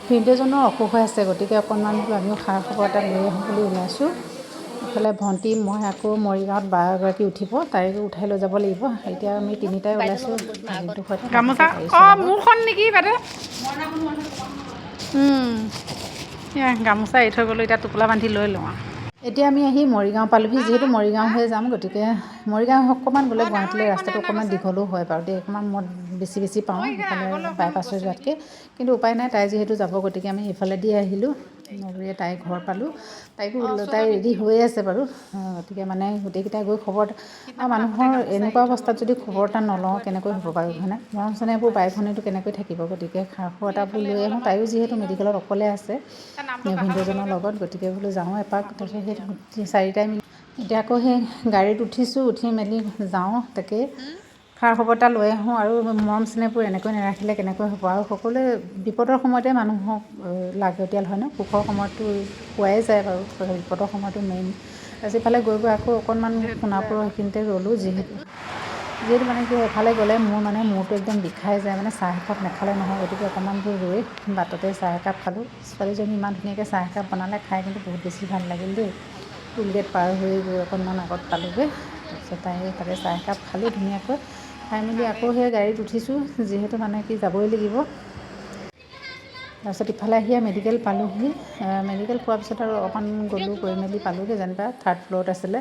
ভিনদেউজনৰ অসুখ হৈ আছে, গতিকে অকণমান বোলো আমিও খা খবৰ এটা লৈ আহোঁ বুলি ওলাইছোঁ। ইফালে ভণ্টি, মই আকৌ মৰিগাঁৱত বা এগৰাকী উঠিব, তাইকো উঠাই লৈ যাব লাগিব। এতিয়া আমি তিনিটাই ওলাইছোঁ ভাগিনটোৰ সৈতে। গামোচা। গাড়ী অঁ। চলাব। মোৰখন নেকি বাইদেউ? এয়া গামোচা এৰি থৈ গ'লোঁ, এতিয়া টোপোলা বান্ধি লৈ লওঁ আৰু। এতিয়া আমি আহি মৰিগাঁও পালোহি। যিহেতু মৰিগাঁও হৈ যাম, গতিকে মৰিগাঁও অকণমান গ'লে গুৱাহাটীলৈ ৰাস্তাটো অকণমান দীঘলো হয় বাৰু দেই। অকণমান মই বেছি বেছি পাওঁ ইফালে বাইপাছ হৈ যোৱাতকৈ। কিন্তু উপায় নাই, তাই যিহেতু যাব, গতিকে আমি এইফালে দি আহিলোঁ। নগৰীয়ে তাইৰ ঘৰ পালোঁ। তাইকো, তাই ৰেডি হৈয়ে আছে বাৰু। গতিকে মানে গোটেইকেইটা গৈ খবৰ আৰু মানুহৰ এনেকুৱা অৱস্থাত যদি খবৰ এটা নলওঁ, কেনেকৈ হ'ব বাৰু, হয়নে? মৰম চেনেহবোৰ বাই ভনীটো কেনেকৈ থাকিব? গতিকে খা খবৰ এটা বোলো লৈ আহোঁ। তাইও যিহেতু মেডিকেলত অকলে আছে ভিনদেউজনৰ লগত, গতিকে বোলো যাওঁ এপাক। তাৰপিছত সেই চাৰিটাই মিলি এতিয়া আকৌ সেই গাড়ীত উঠিছোঁ। উঠি মেলি যাওঁ, তাকে খা খবৰ এটা লৈ আহোঁ। আৰু মৰম চেনেহবোৰ এনেকৈ নাৰাখিলে কেনেকৈ হ'ব? আৰু সকলোৱে বিপদৰ সময়তে মানুহক লাগতিয়াল হয় ন? সুখৰ সময়ততো পোৱাই যায় বাৰু, বিপদৰ সময়তো মেইন। তাৰপিছত ইফালে গৈ গৈ আকৌ অকণমান সোণাপুৰৰ সেইখিনিতে ৰ'লোঁ। যিহেতু মানে কি, এফালে গ'লে মোৰ মানে মূৰটো একদম বিষাই যায়, মানে চাহ একাপ নাখালে নহয়। গতিকে অকণমান দূৰ ৰৈ বাটতে চাহ একাপ খালোঁ। ছোৱালীজনী ইমান ধুনীয়াকৈ চাহ একাপ বনালে, খাই কিন্তু বহুত বেছি ভাল লাগিল দেই। টোলগেট পাৰ হৈ গৈ অকণমান আগত পালোঁগৈ। তাৰপিছত তাই তাতে চাহ একাপ খালোঁ ধুনীয়াকৈ। খাই মেলি আকৌ সেই গাড়ীত উঠিছোঁ, যিহেতু মানে কি যাবই লাগিব। তাৰপিছত ইফালে আহি মেডিকেল পালোঁহি। মেডিকেল পোৱাৰ পিছত আৰু অকণমান গ'লোঁ, গৈ মেলি পালোঁগৈ যেনিবা, থাৰ্ড ফ্ল'ৰত আছিলে।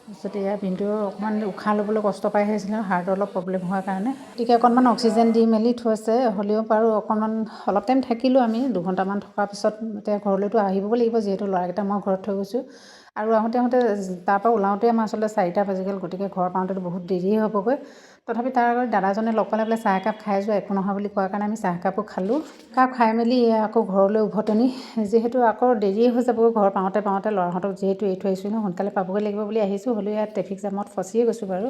তাৰপিছত এয়া ভিনদেউ অকণমান উশাহ ল'বলৈ কষ্ট পাই আহিছিলে, হাৰ্টৰ অলপ প্ৰব্লেম হোৱাৰ কাৰণে। গতিকে অকণমান অক্সিজেন দি মেলি থৈছে। হ'লেও বাৰু অকণমান অলপ টাইম থাকিলোঁ আমি। 2 ঘণ্টামান থকাৰ পিছত এতিয়া ঘৰলৈতো আহিব লাগিব, যিহেতু ল'ৰাকেইটা মই ঘৰত থৈ গৈছোঁ। আৰু আহোঁতে আহোঁতে তাৰপৰা ওলাওঁতে আমাৰ আচলতে 4টা বাজি গ'ল। গতিকে ঘৰ পাওঁতেতো বহুত দেৰিয়ে হ'বগৈ। তথাপি তাৰ আগত দাদাজনে লগ পালে, বোলে চাহ একাপ খাই যোৱা, একো নহয় বুলি কোৱাৰ কাৰণে আমি চাহ একাপো খালোঁ। কাপ খাই মেলি আকৌ ঘৰলৈ উভতনি। যিহেতু আকৌ দেৰিয়ে হৈ যাবগৈ ঘৰ পাওঁতে পাওঁতে, ল'ৰাহঁতক যিহেতু এৰি থৈ আহিছোঁ ন, সোনকালে পাবগৈ লাগিব বুলি আহিছোঁ। হ'লেও ইয়াত ট্ৰেফিক জামত ফচিয়ে গৈছোঁ বাৰু।